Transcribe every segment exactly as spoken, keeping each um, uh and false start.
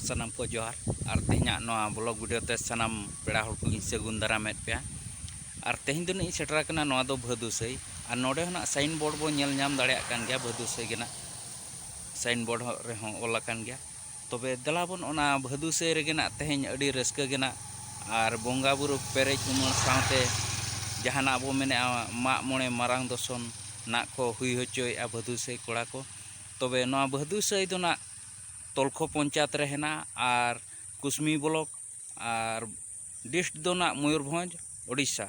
ᱥᱟᱱᱟᱢ ᱠᱚ ᱡᱚᱦᱟᱨ᱾ ᱟᱨ ᱛᱮᱦᱮᱧᱟᱜ ᱱᱚᱣᱟ ᱵᱞᱚᱜ ᱵᱷᱤᱰᱤᱭᱳ ᱛᱮ ᱥᱟᱱᱟᱢ ᱯᱮᱲᱟ ᱦᱚᱲ ᱠᱚᱜᱮᱧ ᱥᱟᱹᱜᱩᱱ ᱫᱟᱨᱟᱢᱮᱫ ᱯᱮᱭᱟ᱾ ᱟᱨ ᱛᱮᱦᱮᱧ ᱫᱚ ᱱᱟᱜ ᱤᱧ ᱥᱮᱴᱮᱨ ᱟᱠᱟᱱᱟ, ᱱᱚᱣᱟ ᱫᱚ ᱵᱷᱟᱹᱫᱩᱥᱟᱹᱭ᱾ ᱟᱨ ᱱᱚᱰᱮ ᱦᱚᱸ ᱱᱟᱜ ᱥᱟᱭᱤᱱ ᱵᱳᱨᱰ ᱵᱚᱱ ᱧᱮᱞ ᱧᱟᱢ ᱫᱟᱲᱮᱭᱟᱜ ᱠᱟᱱ ᱜᱮᱭᱟ, ᱵᱷᱟᱹᱫᱩᱥᱟᱹᱭ ᱜᱮ ᱱᱟᱜ ᱥᱟᱭᱤᱱ ᱵᱳᱨᱰ ᱨᱮᱦᱚᱸ ᱚᱞ ᱟᱠᱟᱱ ᱜᱮᱭᱟ᱾ ᱛᱚᱵᱮ ᱫᱮᱞᱟ ᱵᱚᱱ ᱚᱱᱟ ᱵᱷᱟᱹᱫᱩᱥᱟᱹᱭ ᱨᱮᱜᱮ ᱱᱟᱜ ᱛᱮᱦᱮᱧ ᱟᱹᱰᱤ ᱨᱟᱹᱥᱠᱟᱹ ᱜᱮ ᱱᱟᱜ ᱟᱨ ᱵᱚᱸᱜᱟ ᱵᱩᱨᱩ ᱯᱮᱨᱮᱡ ᱩᱢᱟᱹᱲ ᱥᱟᱶᱛᱮ ᱡᱟᱦᱟᱱᱟᱜ ᱵᱚ ᱢᱮᱱᱮᱜᱼᱟ ᱢᱟᱜ ᱢᱚᱬᱮ ᱢᱟᱨᱟᱝ ᱫᱚᱥᱚᱱ ᱱᱟᱜ ᱠᱚ ᱦᱩᱭ ᱦᱚᱪᱚᱭᱮᱜᱼᱟ ᱵᱷᱟᱹᱫᱩᱥᱟᱹᱭ ᱠᱚᱲᱟ ᱠᱚ᱾ ᱛᱚᱵᱮ ᱱᱚᱣᱟ ᱵᱷᱟᱹᱫᱩᱥᱟᱹᱭ ᱫᱚ ᱱᱟᱜ ᱛᱚᱞᱠᱷᱚ ᱯᱚᱧᱪᱟᱭᱮᱛ ᱨᱮ ᱦᱮᱱᱟᱜᱼᱟ ᱟᱨ ᱠᱩᱥᱢᱤ ᱵᱞᱚᱠ ᱟᱨ ᱰᱤᱥᱴ ᱫᱚ ᱱᱟᱜ ᱢᱚᱭᱩᱨᱵᱷᱚᱸᱡᱽ, ᱳᱰᱤᱥᱟ᱾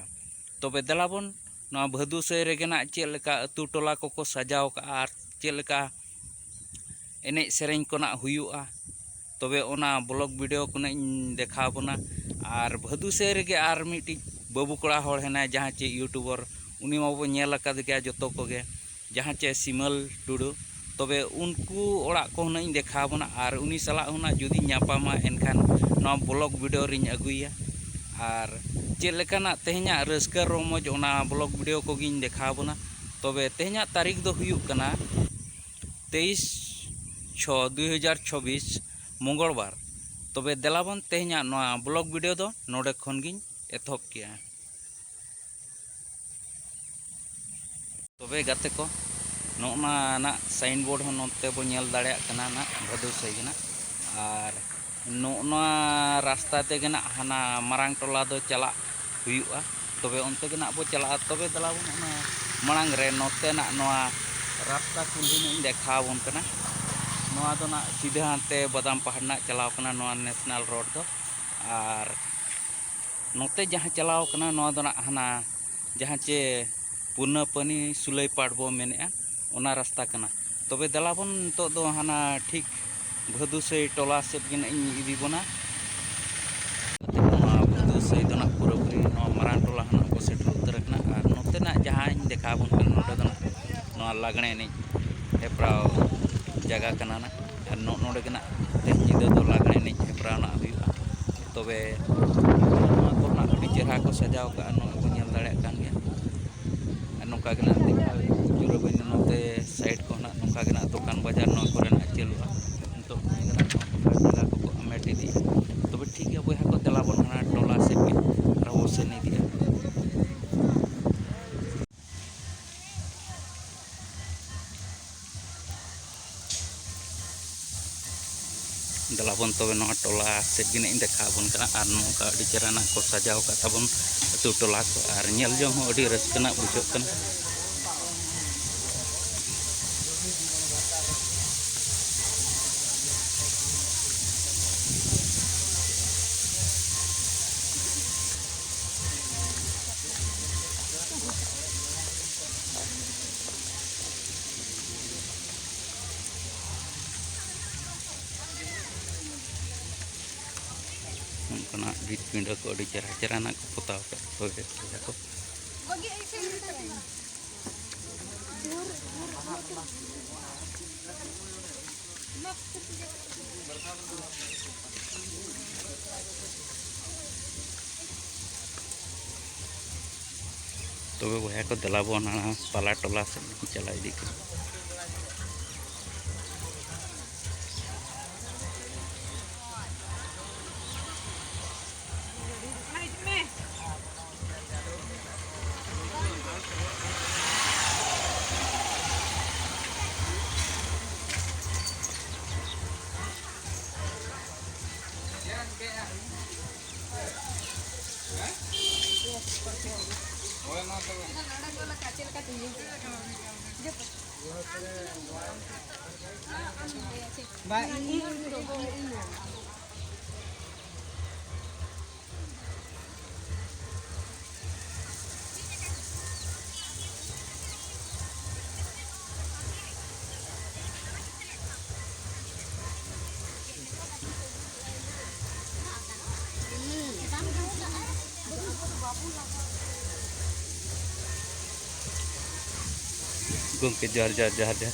ᱛᱚᱵᱮ ᱫᱮᱞᱟ ᱵᱚᱱ ᱱᱚᱣᱟ ᱵᱷᱟᱹᱫᱩᱥᱟᱹᱭ ᱨᱮᱜᱮ ᱱᱟᱜ ᱪᱮᱫ ᱞᱮᱠᱟ ᱟᱹᱛᱩ ᱴᱚᱞᱟ ᱠᱚᱠᱚ ᱥᱟᱡᱟᱣ ᱠᱟᱜᱼᱟ ᱟᱨ ᱪᱮᱫ ᱞᱮᱠᱟ ᱮᱱᱮᱡ ᱥᱮᱨᱮᱧ ᱠᱚ ᱱᱟᱜ ᱦᱩᱭᱩᱜᱼᱟ, ᱛᱚᱵᱮ ᱚᱱᱟ ᱵᱞᱚᱜ ᱵᱷᱤᱰᱤᱭᱳ ᱠᱚ ᱱᱟᱜ ᱤᱧ ᱫᱮᱠᱷᱟᱣ ᱵᱚᱱᱟ᱾ ᱟᱨ ᱵᱷᱟᱹᱫᱩᱥᱟᱹᱭ ᱨᱮᱜᱮ ᱟᱨ ᱢᱤᱫᱴᱤᱡ ᱵᱟᱹᱵᱩ ᱠᱚᱲᱟ ᱦᱚᱲ ᱦᱮᱱᱟᱭ, ᱡᱟᱦᱟᱸ ᱪᱮ ᱤᱭᱩᱴᱩᱵᱟᱨ, ᱩᱱᱤ ᱢᱟᱵᱚ ᱧᱮᱞ ᱟᱠᱟᱫ ᱜᱮᱭᱟ ᱡᱚᱛᱚ ᱠᱚᱜᱮ, ᱡᱟᱦᱟᱸ ᱪᱮ ᱥᱤᱢᱟᱹᱞ ᱴᱩᱰᱩ᱾ ᱛᱚᱵᱮ ᱩᱱᱠᱩ ᱚᱲᱟᱜ ᱠᱚ ᱦᱩᱱᱟᱹᱝ ᱤᱧ ᱫᱮᱠᱷᱟᱣ ᱵᱚᱱᱟ ᱟᱨ ᱩᱱᱤ ᱥᱟᱞᱟᱜ ᱦᱩᱱᱟᱹᱝ ᱡᱩᱫᱤᱧ ᱧᱟᱯᱟᱢᱟ, ᱮᱱᱠᱷᱟᱱ ᱱᱚᱣᱟ ᱵᱞᱚᱜ ᱵᱷᱤᱰᱤᱭᱳ ᱨᱤᱧ ᱟᱹᱜᱩᱭᱟ᱾ ᱟᱨ ᱪᱮᱫ ᱞᱮᱠᱟᱱᱟᱜ ᱛᱮᱦᱮᱧᱟᱜ ᱨᱟᱹᱥᱠᱟᱹ ᱨᱚᱢᱚᱡᱽ, ᱚᱱᱟ ᱵᱞᱚᱜ ᱵᱷᱤᱰᱤᱭᱳ ᱠᱚᱜᱮᱧ ᱫᱮᱠᱷᱟᱣ ᱵᱚᱱᱟ᱾ ᱛᱚᱵᱮ ᱛᱮᱦᱮᱧᱟᱜ ᱛᱟᱹᱨᱤᱠᱷ ᱫᱚ ᱦᱩᱭᱩᱜ ᱠᱟᱱᱟ ᱛᱮᱭᱤᱥ ᱪᱷᱚ ᱫᱩᱭ ᱦᱟᱡᱟᱨ ᱪᱷᱚᱵᱵᱤᱥ, ᱢᱚᱝᱜᱚᱞᱵᱟᱨ᱾ ᱛᱚᱵᱮ ᱫᱮᱞᱟᱵᱚᱱ ᱛᱮᱦᱮᱧᱟᱜ ᱱᱚᱣᱟ ᱵᱞᱚᱜ ᱵᱷᱤᱰᱤᱭᱳ ᱫᱚ ᱱᱚᱰᱮ ᱠᱷᱚᱱ ᱜᱤᱧ ᱮᱛᱚᱦᱚᱵ ᱠᱮᱜᱼᱟ᱾ ᱛᱚᱵᱮ ᱜᱟᱛᱮ ᱠᱚ, ᱱᱚᱜᱼᱚ ᱱᱟ ᱱᱟᱜ ᱥᱟᱭᱤᱱ ᱵᱳᱨᱰ ᱦᱚᱸ ᱱᱚᱛᱮ ᱵᱚ ᱧᱮᱞ ᱫᱟᱲᱮᱭᱟᱜ ᱠᱟᱱᱟ ᱱᱟᱜ ᱵᱷᱟᱹᱫᱩᱥᱟᱹᱭ ᱜᱮ ᱱᱟᱜ᱾ ᱟᱨ ᱱᱚᱜᱼᱚ ᱱᱚᱣᱟ ᱨᱟᱥᱛᱟ ᱛᱮᱜᱮ ᱱᱟᱜ ᱦᱟᱱᱟ ᱢᱟᱨᱟᱝ ᱴᱚᱞᱟ ᱫᱚ ᱪᱟᱞᱟᱜ ᱦᱩᱭᱩᱜᱼᱟ᱾ ᱛᱚᱵᱮ ᱚᱱᱛᱮ ᱜᱮ ᱱᱟᱜ ᱵᱚ ᱪᱟᱞᱟᱜᱼᱟ᱾ ᱛᱚᱵᱮ ᱫᱮᱞᱟ ᱵᱚᱱ ᱚᱱᱟ ᱢᱟᱲᱟᱝ ᱨᱮ ᱱᱚᱛᱮᱱᱟᱜ ᱱᱚᱣᱟ ᱨᱟᱥᱛᱟ ᱠᱩᱞᱦᱤ ᱱᱟᱜ ᱤᱧ ᱫᱮᱠᱷᱟᱣ ᱟᱵᱚᱱ ᱠᱟᱱᱟ᱾ ᱱᱚᱣᱟ ᱫᱚ ᱱᱟᱜ ᱥᱤᱫᱷᱟᱹ ᱦᱟᱱᱛᱮ ᱵᱟᱫᱟᱢ ᱯᱟᱦᱟᱲ ᱱᱟᱜ ᱪᱟᱞᱟᱣ ᱠᱟᱱᱟ, ᱱᱚᱣᱟ ᱱᱮᱥᱱᱟᱞ ᱨᱳᱰ ᱫᱚ᱾ ᱟᱨ ᱱᱚᱛᱮ ᱡᱟᱦᱟᱸ ᱪᱟᱞᱟᱣ ᱠᱟᱱᱟ, ᱱᱚᱣᱟ ᱫᱚ ᱱᱟᱜ ᱦᱟᱱᱟ ᱡᱟᱦᱟᱸ ᱪᱮ ᱯᱩᱨᱱᱟᱯᱟᱱᱤ ᱥᱩᱞᱟᱹᱭ ᱯᱟᱴ ᱵᱚ ᱢᱮᱱᱮᱜᱼᱟ, ᱚᱱᱟ ᱨᱟᱥᱛᱟ ᱠᱟᱱᱟ᱾ ᱛᱚᱵᱮ ᱫᱮᱞᱟ ᱵᱚᱱ ᱱᱤᱛᱚᱜ ᱫᱚ ᱦᱟᱱᱟ ᱴᱷᱤᱠ ᱵᱷᱟᱹᱫᱩᱥᱟᱹᱭ ᱴᱚᱞᱟ ᱥᱮᱫ ᱜᱮ ᱱᱟᱜ ᱤᱧ ᱤᱫᱤ ᱵᱚᱱᱟ᱾ ᱱᱚᱣᱟ ᱵᱷᱟᱹᱫᱩᱥᱟᱹᱭ ᱫᱚ ᱱᱟᱜ ᱯᱩᱨᱟᱹᱯᱩᱨᱤ ᱱᱚᱣᱟ ᱢᱟᱨᱟᱝ ᱴᱚᱞᱟ ᱦᱚᱸ ᱱᱟᱜ ᱵᱚ ᱥᱮᱴᱮᱨ ᱩᱛᱟᱹᱨ ᱟᱠᱟᱱᱟ᱾ ᱟᱨ ᱱᱚᱛᱮᱱᱟᱜ ᱡᱟᱦᱟᱸᱧ ᱫᱮᱠᱷᱟᱣ ᱟᱵᱚᱱ ᱠᱟᱱᱟ, ᱱᱚᱰᱮ ᱫᱚ ᱱᱟᱜ ᱱᱚᱣᱟ ᱞᱟᱜᱽᱬᱮ ᱮᱱᱮᱡ ᱦᱮᱯᱨᱟᱣ ᱡᱟᱭᱜᱟ ᱠᱟᱱᱟ ᱱᱟᱜ᱾ ᱟᱨ ᱱᱚᱜᱼᱚ ᱱᱚᱰᱮ ᱜᱮ ᱱᱟᱜ ᱛᱮᱦᱮᱧ ᱧᱤᱫᱟᱹ ᱫᱚ ᱞᱟᱜᱽᱬᱮ ᱮᱱᱮᱡ ᱦᱮᱯᱨᱟᱣ ᱱᱟᱜ ᱦᱩᱭᱩᱜᱼᱟ᱾ ᱛᱚᱵᱮ ᱱᱚᱣᱟ ᱠᱚ ᱱᱟᱜ ᱟᱹᱰᱤ ᱪᱮᱦᱨᱟ ᱠᱚ ᱥᱟᱡᱟᱣ ᱠᱟᱜᱼᱟ, ᱱᱚᱜᱼᱚᱭ ᱵᱚᱱ ᱧᱮᱞ ᱫᱟᱲᱮᱭᱟᱜ ᱠᱟᱱ ᱜᱮᱭᱟ᱾ ᱟᱨ ᱱᱚᱝᱠᱟ ᱜᱮ ᱱᱟᱜ ᱫᱮᱠᱷᱟᱣ ᱡᱩᱨᱟᱹ ᱵᱟᱹᱧ ᱱᱚᱛᱮ ᱥᱟᱭᱤᱰ ᱠᱚ ᱱᱟᱜ ᱱᱚᱝᱠᱟ ᱜᱮ ᱱᱟᱜ ᱫᱚᱠᱟᱱ ᱵᱟᱡᱟᱨ ᱱᱚᱣᱟ ᱠᱚᱨᱮ ᱱᱟᱜ ᱪᱟᱹᱞᱩᱜᱼᱟ᱾ ᱱᱤᱛᱚᱜ ᱱᱚᱜᱼᱚᱭ ᱜᱮ ᱱᱟᱜ ᱱᱚᱣᱟ ᱠᱚ ᱢᱮᱞᱟ ᱠᱚᱠᱚ ᱫᱮᱞᱟ ᱵᱚᱱ ᱛᱚᱵᱮ ᱱᱚᱣᱟ ᱴᱚᱞᱟ ᱥᱮᱫ ᱜᱮ ᱱᱟᱜ ᱤᱧ ᱫᱮᱠᱷᱟᱣ ᱟᱵᱚᱱ ᱠᱟᱱᱟ᱾ ᱟᱨ ᱱᱚᱝᱠᱟ ᱟᱹᱰᱤ ᱪᱮᱦᱨᱟ ᱱᱟᱜ ᱠᱚ ᱥᱟᱡᱟᱣ ᱟᱠᱟᱫ ᱛᱟᱵᱚᱱ ᱟᱹᱛᱩ ᱴᱚᱞᱟ ᱠᱚ, ᱟᱨ ᱧᱮᱞ ᱡᱚᱝ ᱦᱚᱸ ᱟᱹᱰᱤ ᱨᱟᱹᱥᱠᱟᱹ ᱱᱟᱜ ᱵᱩᱡᱷᱟᱹᱜ ᱠᱟᱱᱟ᱾ ᱚᱱᱠᱟᱱᱟᱜ ᱵᱷᱤᱛ ᱯᱤᱸᱰᱟᱹ ᱠᱚ ᱟᱹᱰᱤ ᱪᱮᱦᱨᱟ ᱪᱮᱦᱨᱟ ᱱᱟᱜ ᱠᱚ ᱯᱚᱛᱟᱣ ᱟᱠᱟᱫ ᱠᱚ ᱜᱮᱭᱟ ᱠᱚ᱾ ᱛᱚᱵᱮ ᱵᱚᱭᱦᱟ ᱠᱚ, ᱫᱮᱞᱟ ᱵᱚᱱ ᱦᱟᱱᱟ ᱯᱟᱞᱟ ᱴᱚᱞᱟ ᱥᱮᱫ ᱵᱚᱱ ᱪᱟᱞᱟᱣ ᱤᱫᱤᱜ ᱠᱟᱱᱟ᱾ ᱜᱚᱢᱠᱮ, ᱡᱚᱦᱟᱨ, ᱡᱚᱦᱟᱨ, ᱡᱚᱦᱟᱨ, ᱡᱚᱦᱟᱨ᱾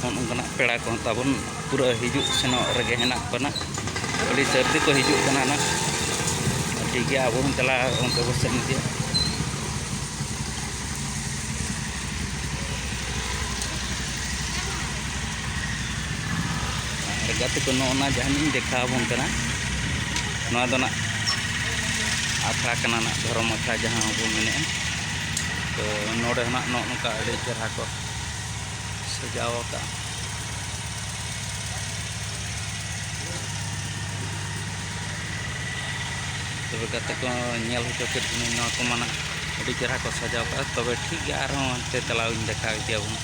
ᱱᱚᱜᱼᱚ ᱱᱚᱝᱠᱟᱱᱟᱜ ᱯᱮᱲᱟ ᱠᱚᱦᱚᱸ ᱛᱟᱵᱚᱱ ᱯᱩᱨᱟᱹ ᱦᱤᱡᱩᱜ ᱥᱮᱱᱚᱜ ᱨᱮᱜᱮ ᱦᱮᱱᱟᱜ ᱵᱚᱱᱟ᱾ ᱟᱹᱰᱤ ᱥᱟᱹᱨᱫᱤ ᱠᱚ ᱦᱤᱡᱩᱜ ᱠᱟᱱᱟ ᱱᱟᱜ᱾ ᱴᱷᱤᱠ ᱜᱮᱭᱟ, ᱟᱵᱚ ᱦᱚᱸ ᱪᱟᱞᱟᱜ ᱚᱱᱛᱮ ᱵᱚ ᱥᱮᱱ ᱤᱫᱤᱜᱼᱟ᱾ ᱟᱨ ᱜᱟᱛᱮ ᱠᱚ, ᱱᱚᱜᱼᱚ ᱱᱟ ᱡᱟᱦᱟᱸ ᱤᱧ ᱫᱮᱠᱷᱟᱣ ᱟᱵᱚᱱ ᱠᱟᱱᱟ, ᱱᱚᱣᱟ ᱫᱚ ᱱᱟᱜ ᱟᱠᱷᱲᱟ ᱠᱟᱱᱟ, ᱱᱟᱜ ᱫᱷᱚᱨᱚᱢ ᱟᱠᱷᱲᱟ ᱡᱟᱦᱟᱸ ᱵᱚᱱ ᱢᱮᱱᱮᱫᱼᱟ᱾ ᱛᱚ ᱱᱚᱰᱮ ᱦᱚᱸ ᱱᱟᱜ ᱱᱚᱜᱼᱚ ᱱᱚᱝᱠᱟ ᱟᱹᱰᱤ ᱪᱮᱦᱨᱟ ᱠᱚ ᱥᱟᱡᱟᱣ ᱟᱠᱟᱫᱼᱟ᱾ ᱛᱚᱵᱮ ᱜᱟᱛᱮ ᱠᱚ, ᱧᱮᱞ ᱦᱚᱪᱚ ᱠᱮᱫ ᱵᱚᱱᱟᱹᱧ ᱱᱚᱣᱟ ᱠᱚ ᱢᱟ ᱱᱟᱜ ᱟᱹᱰᱤ ᱪᱮᱦᱨᱟ ᱠᱚ ᱥᱟᱡᱟᱣ ᱠᱟᱜᱼᱟ᱾ ᱛᱚᱵᱮ ᱴᱷᱤᱠ ᱜᱮᱭᱟ, ᱟᱨᱦᱚᱸ ᱦᱟᱱᱛᱮ ᱪᱟᱞᱟᱣ ᱤᱧ ᱫᱮᱠᱷᱟᱣ ᱤᱫᱤᱭᱟᱵᱚᱱᱟ᱾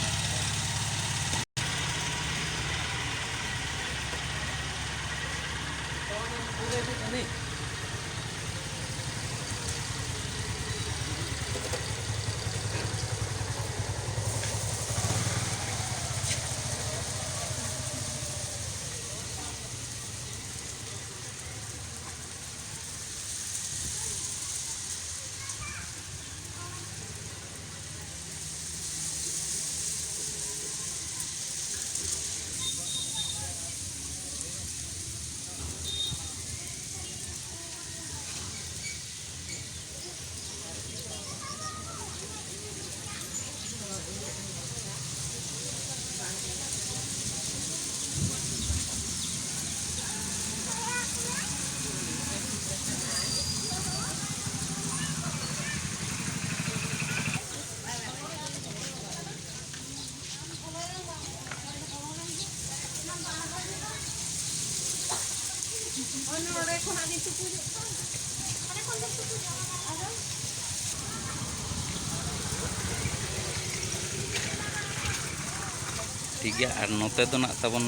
ᱴᱷᱤᱠ ᱜᱮᱭᱟ, ᱟᱨ ᱱᱚᱛᱮ ᱫᱚ ᱱᱟᱜ ᱛᱟᱵᱚᱱ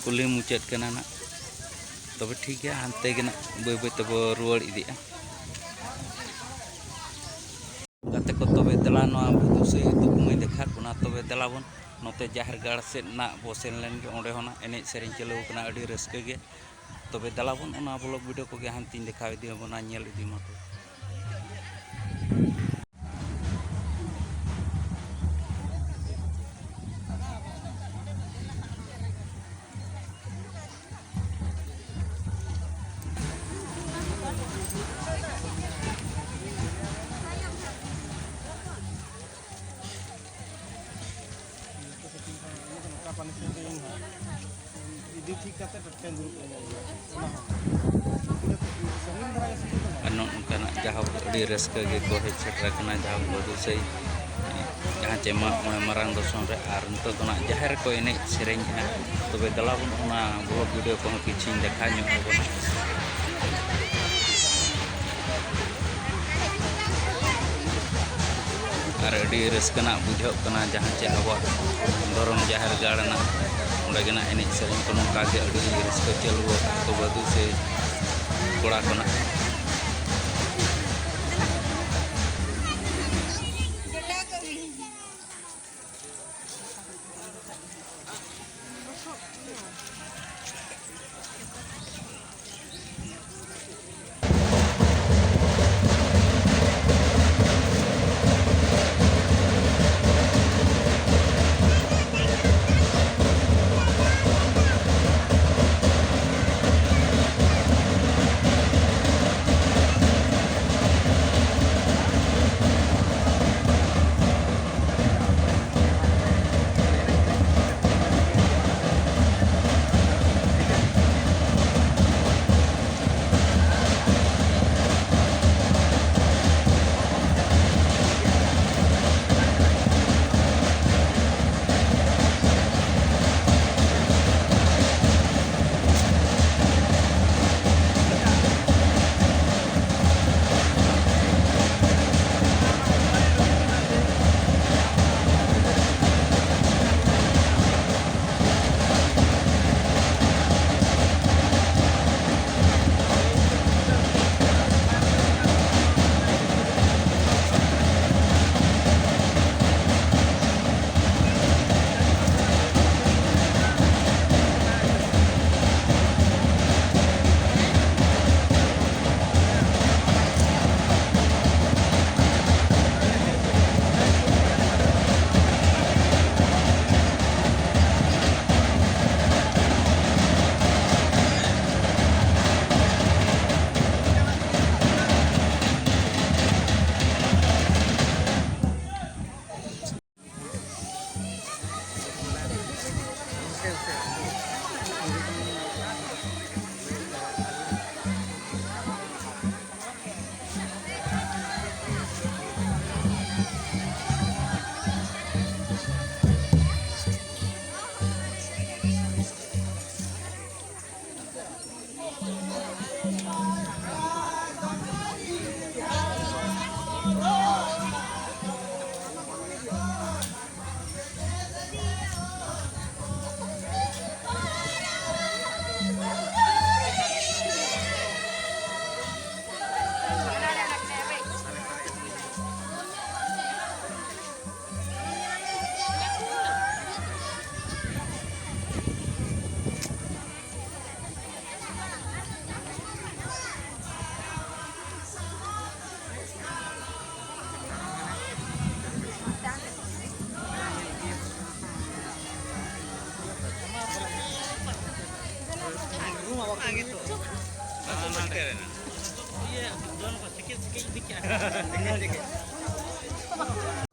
ᱠᱩᱞᱦᱤ ᱢᱩᱪᱟᱹᱫ ᱠᱟᱱᱟ ᱱᱟᱜ᱾ ᱛᱚᱵᱮ ᱴᱷᱤᱠ ᱜᱮᱭᱟ, ᱦᱟᱱᱛᱮ ᱜᱮ ᱱᱟᱜ ᱵᱟᱹᱭ ᱵᱟᱹᱭ ᱛᱮᱵᱚ ᱨᱩᱣᱟᱹᱲ ᱤᱫᱤᱜᱼᱟ᱾ ᱜᱟᱛᱮ ᱠᱚ, ᱛᱚᱵᱮ ᱫᱮᱞᱟ ᱱᱚᱣᱟ ᱵᱩᱫᱩ ᱥᱮ ᱫᱩᱠᱩᱢᱟᱹᱭ ᱫᱮᱠᱷᱟᱣ ᱵᱚᱱᱟ᱾ ᱛᱚᱵᱮ ᱫᱮᱞᱟ ᱵᱚᱱ ᱱᱚᱛᱮ ᱡᱟᱦᱮᱨ ᱜᱟᱲ ᱥᱮᱫ ᱱᱟᱜ ᱵᱚ ᱥᱮᱱ ᱞᱮᱱ ᱜᱮ, ᱚᱸᱰᱮ ᱦᱚᱸ ᱱᱟᱜ ᱮᱱᱮᱡ ᱥᱮᱨᱮᱧ ᱪᱟᱹᱞᱩ ᱟᱠᱟᱱᱟ, ᱟᱹᱰᱤ ᱨᱟᱹᱥᱠᱟᱹ ᱜᱮ᱾ ᱛᱚᱵᱮ ᱫᱮᱞᱟ ᱵᱚᱱ ᱚᱱᱟ vlog video ᱠᱚᱜᱮ ᱦᱟᱱᱛᱮᱧ ᱫᱮᱠᱷᱟᱣ ᱤᱫᱤ ᱟᱵᱚᱱᱟ, ᱧᱮᱞ ᱤᱫᱤ ᱢᱟᱵᱚ᱾ ᱟᱨ ᱱᱚᱜᱼᱚ ᱱᱚᱝᱠᱟᱱᱟᱜ ᱡᱟᱦᱟᱸ ᱟᱹᱰᱤ ᱨᱟᱹᱥᱠᱟᱹ ᱜᱮᱠᱚ ᱦᱮᱡ ᱥᱮᱴᱮᱨ ᱟᱠᱟᱱᱟ, ᱡᱟᱦᱟᱸ ᱵᱟᱹᱫᱩ ᱥᱟᱹᱭ, ᱡᱟᱦᱟᱸ ᱪᱮ ᱢᱟᱜ ᱢᱚᱬᱮ ᱢᱟᱨᱟᱝ ᱫᱚᱨᱥᱚᱱ ᱨᱮ, ᱟᱨ ᱱᱤᱛᱚᱜ ᱫᱚ ᱱᱟᱜ ᱡᱟᱦᱮᱨ ᱨᱮᱠᱚ ᱮᱱᱮᱡ ᱥᱮᱨᱮᱧᱮᱜᱼᱟ᱾ ᱛᱚᱵᱮ ᱫᱮᱞᱟ ᱵᱚᱱ ᱚᱱᱟ ᱵᱞᱚᱜ ᱵᱷᱤᱰᱤᱭᱳ ᱠᱚᱦᱚᱸ ᱠᱤᱪᱷᱩᱧ ᱫᱮᱠᱷᱟᱣ ᱧᱚᱜ ᱟᱵᱚᱱᱟ᱾ ᱟᱨ ᱟᱹᱰᱤ ᱨᱟᱹᱥᱠᱟᱹ ᱱᱟᱜ ᱵᱩᱡᱷᱟᱹᱜ ᱠᱟᱱᱟ, ᱡᱟᱦᱟᱸ ᱪᱮ ᱟᱵᱚᱣᱟᱜ ᱫᱷᱚᱨᱚᱢ ᱡᱟᱦᱮᱨ ᱜᱟᱲ ᱨᱮᱱᱟᱜ ᱚᱸᱰᱮ ᱜᱮ ᱱᱟᱜ ᱮᱱᱮᱡ ᱥᱮᱨᱮᱧ ᱠᱚ ᱱᱚᱝᱠᱟ ᱜᱮ ᱟᱹᱰᱤ ᱨᱟᱹᱥᱠᱟᱹ ᱪᱟᱹᱞᱩ ᱟᱠᱟᱫ ᱠᱚ ᱵᱟᱹᱫᱩ ᱥᱮ ᱠᱚᱲᱟ ᱠᱚ ᱱᱟᱜ᱾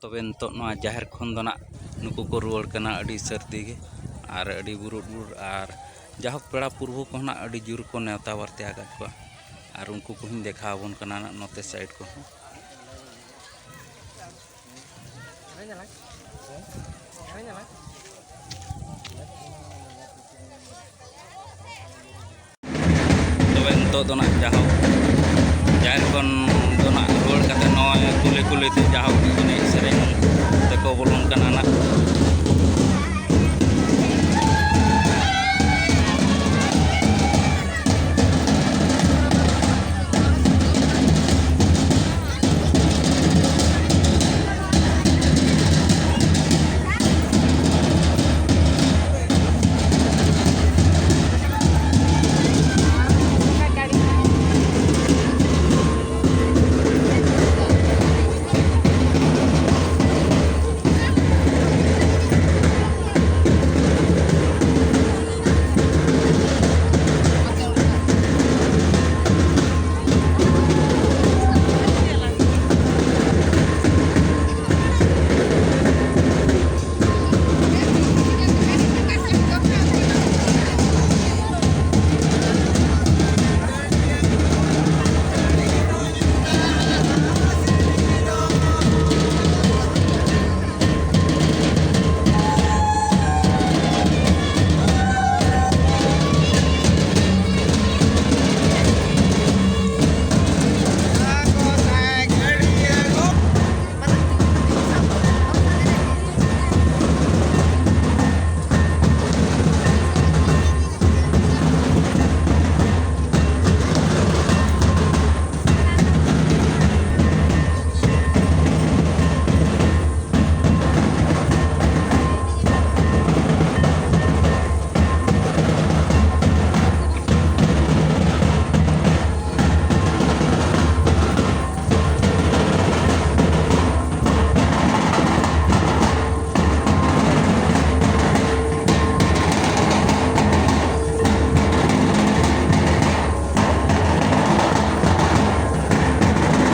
ᱛᱚᱵᱮ ᱱᱤᱛᱚᱜ ᱱᱚᱣᱟ ᱡᱟᱦᱮᱨ ᱠᱷᱚᱱ ᱫᱚ ᱱᱟᱜ ᱱᱩᱠᱩ ᱠᱚ ᱨᱩᱣᱟᱹᱲ ᱠᱟᱱᱟ ᱟᱹᱰᱤ ᱥᱟᱹᱨᱫᱤ ᱜᱮ ᱟᱨ ᱟᱹᱰᱤ ᱵᱩᱨᱩᱫ ᱵᱩᱨᱩᱫ, ᱟᱨ ᱡᱟᱦᱳᱠ ᱯᱮᱲᱟ ᱯᱩᱨᱵᱷᱩ ᱠᱚ ᱱᱟᱜ ᱟᱹᱰᱤ ᱡᱳᱨ ᱠᱚ ᱱᱮᱣᱛᱟ ᱵᱟᱨᱛᱮ ᱟᱠᱟᱫ ᱠᱚᱣᱟ᱾ ᱟᱨ ᱩᱱᱠᱩ ᱠᱚᱦᱚᱸᱧ ᱫᱮᱠᱷᱟᱣ ᱟᱵᱚᱱ ᱠᱟᱱᱟ ᱱᱟᱜ ᱱᱚᱛᱮ ᱥᱟᱭᱤᱰ ᱠᱚᱦᱚᱸ᱾ ᱛᱚᱵᱮ ᱱᱤᱛᱚᱜ ᱫᱚ ᱱᱟᱜ ᱡᱟᱦᱳᱠ ᱡᱟᱦᱮᱨ ᱠᱷᱚᱱ ᱫᱚ ᱱᱟᱜ ᱨᱩᱣᱟᱹᱲ ᱠᱟᱛᱮ ᱱᱚᱜᱼᱚᱭ ᱠᱩᱞᱦᱤ ᱠᱩᱞᱦᱤ ᱛᱮ ᱡᱟᱦᱳᱠ ᱮᱱᱮᱡ ᱥᱮᱨᱮᱧ ᱛᱮᱠᱚ ᱵᱚᱞᱚᱱ ᱠᱟᱱᱟ ᱱᱟᱜ᱾